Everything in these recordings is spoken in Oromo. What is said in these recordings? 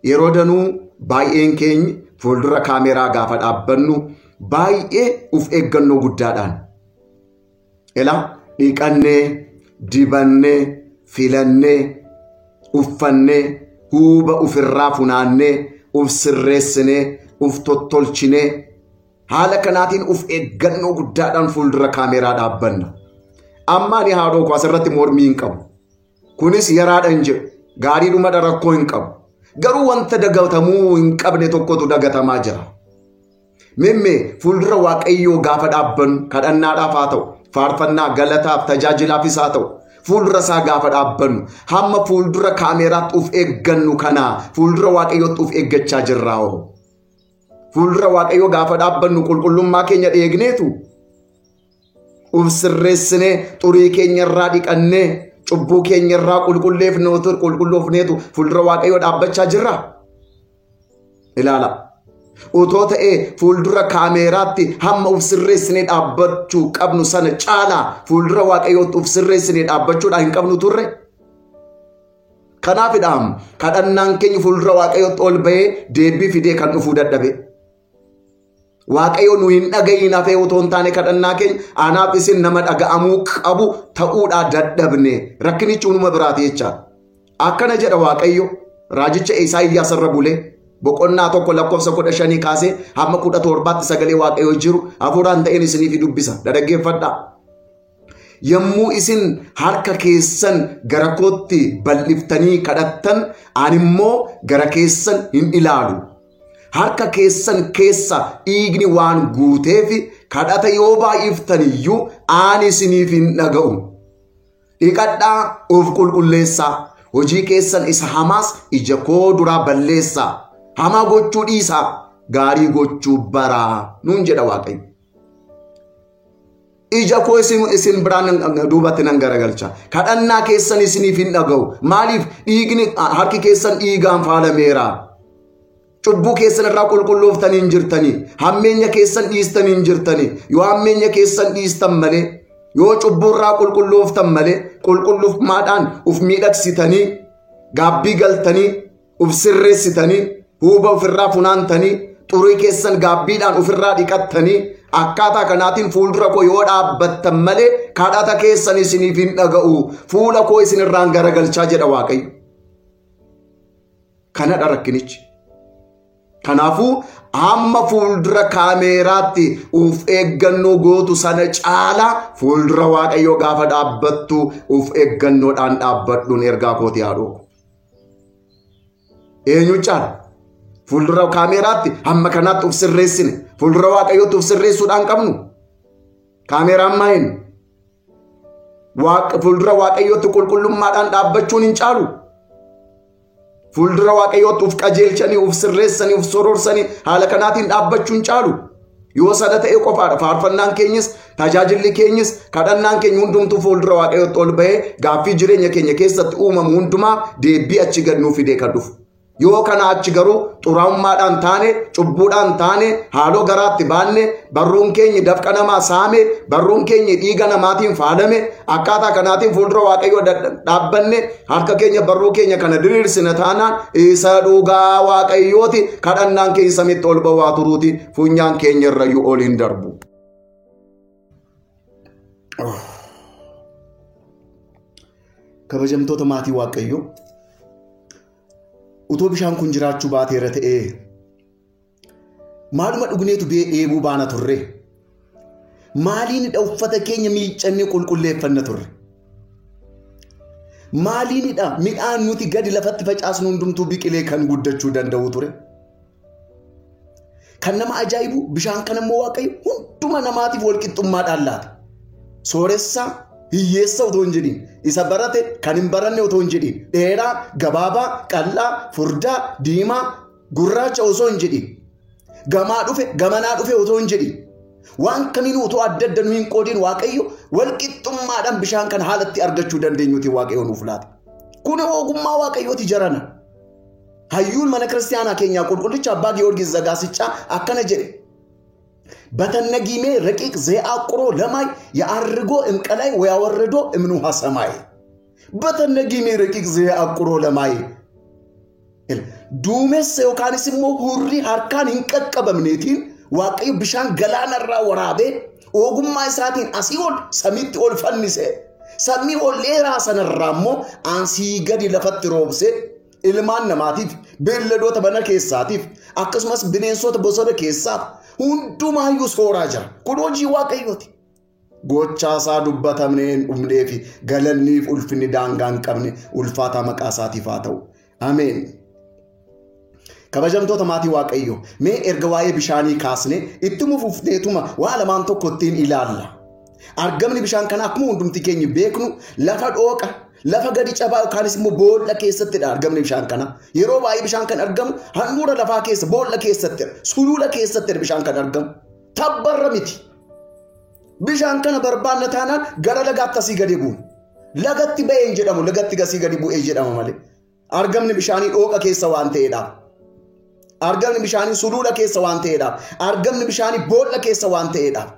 Yeroo danuu baay'een keenya fuuldura kaameeraa gaafa dhaabbannu baay'ee uf eeggannoo guddaadhaan. Ilaa dhiqannee, dibannee, filannee, uffannee, huuba ofirraa funaannee, uf sirreessinee, uf tottolchinee haala kanaatiin uf eeggannoo guddaadhaan fuuldura kaameeraa dhaabbanna. Amma ani haadhoo koo asirratti mormii hin qabu. Kunis yaraadhaan jedhu gaariidhuma rakkoo hin qabu. Garuu wanta dagatamuu hin qabne tokkotu dagatamaa jira. Mimmee fuuldura Waaqayyoo gaafa dhaabbannu kadhannaadhaaf haa ta'u, faarfannaa, galataaf, tajaajilaafis haa ta'u, fuuldura isaa gaafa dhaabbannu hamma fuuldura kaameeraatti uf eeggannu kanaa fuuldura Waaqayyootti uf eeggachaa jirraa hoo. Fuuldura Waaqayyoo gaafa dhaabbannu qulqullummaa keenya dheegneetu uf sirreessinee xurii keenya irraa dhiqannee cubbuu keenya irraa qulqulloofneetu fuuldura Waaqayyoo dhaabbachaa jirra. Ilaala. Otoo ta'ee fuuldura kaameeraatti hamma uf sirreessinee dhaabbachuu qabnu sana caalaa fuuldura Waaqayyootti uf sirreessinee dhaabbachuudhaan hin qabnu turre. Kanaafidha kadhannaan keenya fuuldura Waaqayyootti ol bahee deebii fidee kan dhufuu dadhabe. Waaqayyo nu hin dhaga'iin hafee otoo hin taane kadhannaa keenya anaaf isin nama dhaga'amuu qabu ta'uudhaa dadhabne rakkinichi hunuma biraati jechaadha. Akkana jedha Waaqayyo raajicha Isaayyaas irra bulee boqonnaa 1 lakkoofsa 15 kaasee hamma 17tti sagalee Waaqayyo jiru hafuuraan ta'een isiniif dubbisa. Dhaggeeffadhaa. Yommuu isin harka keessan gara kootti bal'iftanii kadhattan ani immoo gara keessan hin ilaalu. Harka keessan keessa dhiigni waan guuteef kadhata yoo baay'iftan iyyuu ani isiniif hin dhaga'u. Dhiqadhaa of qulqulleessaa. Hojii keessan isa hamaas ija koo duraa balleessaa. Hamaa gochuu dhiisaa, gaarii gochuu baraa nuun jedha Waaqayyo. Ija koo isin biraan duubatti nan garagalcha. Kadhannaa keessan isiniif hin dhaga'u. Maaliif dhiigni harki keessan dhiigaan faalameera? Cubbuu keessan irraa qulqullooftanii hin jirtanii. Hammeenya keessan dhiistanii hin jirtanii. Yoo hammeenya keessan dhiistan malee, yoo cubbuu irraa qulqullooftan malee, qulqullummaadhaan uf miidhagsitanii, gaabbii galtanii, uf sirreessitanii, huuba ofirraa funaantanii, xurii keessan gaabbiidhaan ofirraa dhiqattanii, akkaataa kanaatiin fuuldura koo yoo dhaabbattan malee kadhata keessan isiniif hin dhaga'u. Fuula koo isinirraan garagalchaa jedha Waaqayyo. Kanadha rakkinichi. Kanaafuu hamma fuuldura kaameeraatti uf eeggannoo gootu sana caalaa fuuldura Waaqayyoo gaafa dhaabbattu uf eeggannoodhaan dhaabbadhuun ergaa kooti haadhoo. Eenyu caala? Fuuldura kaameeraatti hamma kanaatti uf sirreessine. Fuuldura Waaqayyootti uf sirreessuudhaan qabnu. Kaameeraan maayin? Fuuldura Waaqayyootti qulqullummaadhaan dhaabbachuun hin caalu. Fuuldura Waaqayyootti uf qajeelchanii, uf sirreessanii, uf soroorsanii haala kanaatiin dhaabbachuun caalu. Yoo sana ta'e qofaadha. Faarfannaan keenyis, tajaajilli keenyis, kadhannaan keenya hundumtuu fuuldura Waaqayyootti ol bahee gaaffii jireenya keenya keessatti uumamu hundumaa deebii achi gad nuuf fidee kan dhufu. Yoo kana achi garuu xuraa'ummaadhaan taane, cubbuudhaan taane, haaloo garaatti baanne, barruun keenya dafqa namaa saame, barruun keenya dhiiga namaatiin faalame, akkaataa kanaatiin fuuldura Waaqayyoo dhaabbanne, harka keenya barruu keenya kana diriirsina taanaan isa dhugaa Waaqayyooti kadhannaan keenya samitti ol ba'aa turuuti funyaan keenya irrayyuu ol hin darbu. Kabajamtoota maatii Waaqayyoo, utoo bishaan kun jiraachuu baateera ta'ee maaluma dhugneetu dheebuu baana turre? Maaliinidha uffata keenya miiccannee qulqulleeffanna turre? Maaliinidha midhaan nuti gadi lafatti facaasnu hundumtuu biqilee kan guddachuu danda'u ture? Kan nama ajaa'ibu bishaan kana immoo Waaqayyo hunduma namaatiif walqixxummaadhaan laate. Sooressaa hiyyeessa otoo hin jedhiin, isa barate kan hin baranne otoo hin jedhiin, dheeraa, gabaabaa, qal'aa, furdaa, diimaa, gurraacha osoo hin jedhiin, gamaa dhufe, gamanaa dhufe otoo hin jedhiin, waan kamiinuu otoo adda adda nu hin qoodiin Waaqayyo walqixxummaadhaan bishaan kana haalatti argachuu dandeenyuti Waaqayyo nuuf laate. Kun ogummaa Waaqayyooti jarana. Hayyuun mana kiristaanaa keenyaa qulqullicha Abbaa Giyoorgis Zagaasiccaa akkana jedhe. በተነጊሜ ረቂቅ ዘአቁሮ ለማይ የአርጎ እምቀላይ ወያወርዶ እምኑሃ ሰማይ። በተነጊሜ ረቂቅ ዘአቁሮ ለማይ Duumessa yookaanis immoo hurrii harkaan hin qaqqabamneetiin Waaqayyo bishaan galaanarraa waraabee ogummaa isaatiin asii ol samiitti ol fannise. Samii ol dheeraa sanarraa immoo asii gadi lafatti roobsee ilmaan namaatiif, beelladoota mana keessaatiif, akkasumas bineensota bosona keessaaf hundumaayyuu sooraa jira. Kun hojii Waaqayyooti. Gochaa isaa dubbatamnee hin dhumnee fi galanniif ulfinni daangaa hin qabne ulfaataa maqaa isaatiif haa ta'u. Ameen. Kabajamtoota maatii Waaqayyoo, mee erga waa'ee bishaanii kaasnee ittuma fufneetuma waa lamaan tokko ittiin ilaalla. Argamni bishaan kanaa akkuma hundumti keenya beeknu lafa dhooqa, lafa gadi cabaa yookaanis immoo boolla keessattidha argamni bishaan kanaa. Yeroo baay'ee bishaan kan argamu handhuura lafaa keessa, boolla keessattidha, sulula keessattidha bishaan kan argamu. Tabbarra miti. Bishaan kana barbaanna taanaan gara lagaatti asii gadi bu'u. Lagatti ba'ee hin jedhamu, lagatti asii gadi bu'ee jedhama malee. Argamni bishaanii dhooqa keessa waan ta'eedhaaf. Argamni bishaanii sulula keessa waan ta'eedhaaf. Argamni bishaanii boolla keessa waan ta'eedhaaf.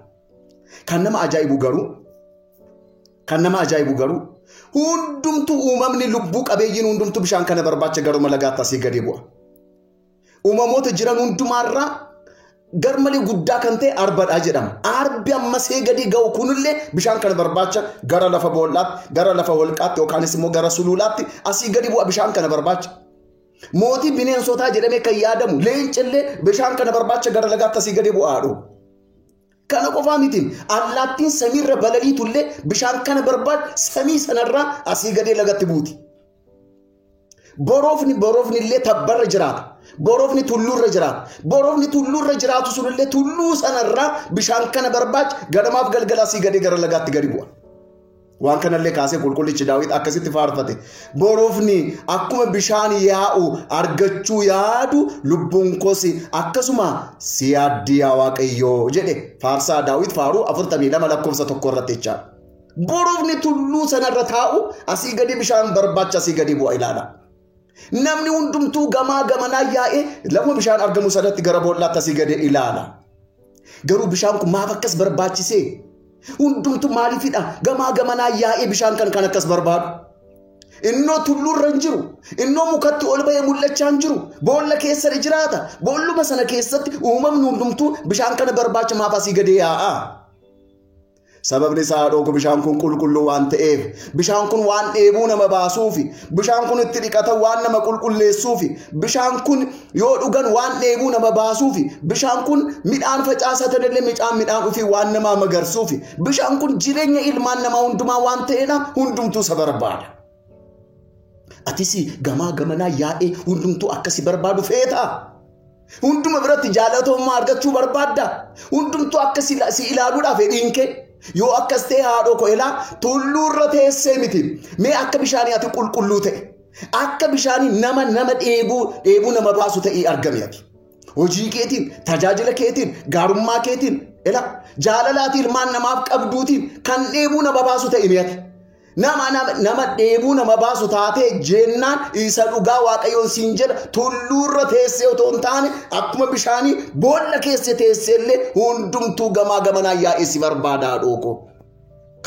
Kan nama ajaa'ibu garuu, kan nama ajaa'ibu garuu hundumtuu uumamni lubbuu qabeeyyiin hundumtuu bishaan kana barbaacha garuma lagaatti asii gadi bu'a. Uumamoota jiran hundumaarraa garmalee guddaa kan ta'e arbadha jedhama. Arbi ammasee gadi ga'u kunillee bishaan kana barbaacha gara lafa boollaatti, gara lafa holqaatti yookaanis immoo gara sululaatti asii gadi bu'a bishaan kana barbaacha. Mootii bineensotaa jedhamee kan yaadamu leencillee bishaan kana barbaacha gara lagaatti asii gadi bu'aadhu. Kana qofaa miti, allaattiin samiirra balaliitullee bishaan kana barbaacha samii sanarraa asii gadee lagatti buuti. Boroofni illee tabbarra jiraata. Boroofni tulluurra jiraata. Boroofni tulluurra jiraatu sunillee tulluu sanarraa bishaan kana barbaacha ganamaaf galgala asii gadee gara lagaatti gadi bu'a. Waan kanallee kaasee qulqullichi Daawit akkasitti faarfate. Boroofni akkuma bishaan yaa'u argachuu yaadu lubbuun koos akkasuma si yaaddi yaa Waaqayyoo jedhe faarsaa Daawit faaruu 42 lakkoofsa 1 irratti jechaadha. Boroofni tulluu sanarra taa'u asii gadi bishaan barbaacha asii gadi bu'a ilaala. Namni hundumtuu gamaa gamanaa yaa'ee lafuma bishaan argamu sanatti gara boollaatti asii gadi ilaala. Garuu bishaan kun maaf akkas barbaachisee? Hundumtuu maaliifidha gamaa gamanaa yaa'ee bishaan kan akkas barbaadu? Innoo tulluurra hin jiru. Innoo mukatti ol ba'ee mul'achaa hin jiru. Boolla keessa jiraata. Boolluma sana keessatti uumamni hundumtuu bishaan kana barbaacha maaf asii gadi yaa'a? Sababni isaa haadhoo bishaan kun qulqulluu waan ta'eef, bishaan kun waan dheebuu nama baasuufi, bishaan kun itti dhiqatan waan nama qulqulleessuufi, bishaan kun yoo dhugan waan dheebuu nama baasuufi, bishaan kun midhaan facaasatan illee midhaan ofii waan namaa magarsuufi, bishaan kun jireenya ilmaan namaa hundumaa waan ta'eedha, hundumtuu isa barbaada. Atis gamaa gamanaa yaa'ee hundumtuu akkasi barbaadu feetaa? Hunduma biratti jaalatamummaa argachuu barbaadda? Hundumtuu akkasi si ilaaluudhaaf fedhiin kee? Yoo akkas ta'e haadhoo koo ilaa tulluurra teessee miti. Mee akka bishaanii ati qulqulluu ta'e, akka bishaanii nama dheebuu nama baasu ta'ee argame ati. Hojii keetiin, tajaajila keetiin, gaarummaa keetiin, ilaa jaalalaati ilmaan namaaf qabduutiin kan dheebuu nama baasu ta'e mee ati. Nama dheebuu nama baasu taatee jennaan isa dhugaa Waaqayyoon siin jedha tulluurra teessee otoo hin taane akkuma bishaanii boolla keessa teessee illee hundumtuu gamaa gamanaa yaa'ee si barbaada haadhoo koo.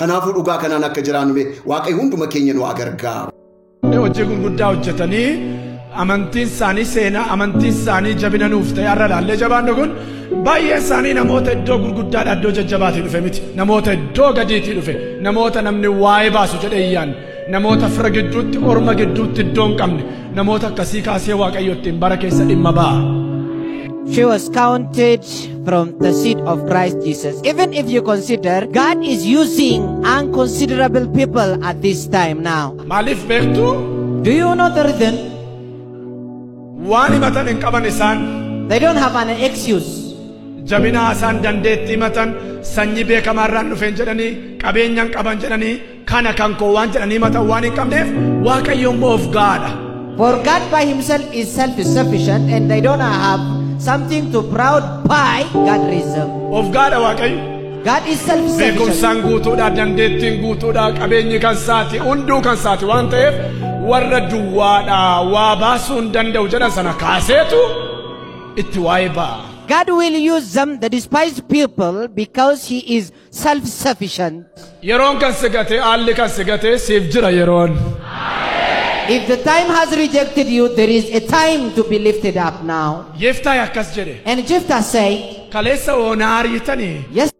Kanaafuu dhugaa kanaan akka jiraannu mee Waaqayyo hunduma keenya nu haa gargaaru. Hojii gurguddaa hojjetanii amantiin isaanii seenaa, amantiin isaanii jabina nuuf ta'e har'a ilaallee jabaannu kun baay'een isaanii namoota iddoo gurguddaadhaa iddoo jajjabaatii dhufe miti. Namoota iddoo gadiitii dhufe, namoota namni waa'ee baasu jedhee iyyaan, namoota fira gidduutti, orma gidduutti iddoo hin qabne, namoota akkasii kaasee Waaqayyo ittiin bara keessa dhimma ba'a. She was counted from the seed of Christ Jesus. Even if you consider, God is using unconsiderable people at this time now. Maaliif beektu? Do you know the reason? Waan himatan hin qaban isaan. They don't have an excuse. Jabina isaan dandeettii himatan, sanyii beekamaarraan dhufeen jedhanii, qabeenyaan qaban jedhanii, kana kan koo waan jedhanii himatan waan hin qabneef Waaqayyo immoo of gaadha. For God by himself is self-sufficient and they don't have something to proud by, God raised them. Of gaadha Waaqayyo. God is self-sufficient. Beekumsaan guutuudha, dandeettiin guutuudha, qabeenyi kan saati, hunduu kan saati waan ta'eef warra duwwaadha waa baasuu hin danda'u jedhan sana kaaseetu itti waa'ee ba'a. God will use them, the despised people, because he is self-sufficient. Yeroon kan si gate, haalli kan si gate, siif jira yeroon. If the time has rejected you, there is a time to be lifted up now. Yeftaay akkas jedhe. And Jephthah said, Kaleessa oonaa ariitanii Yes.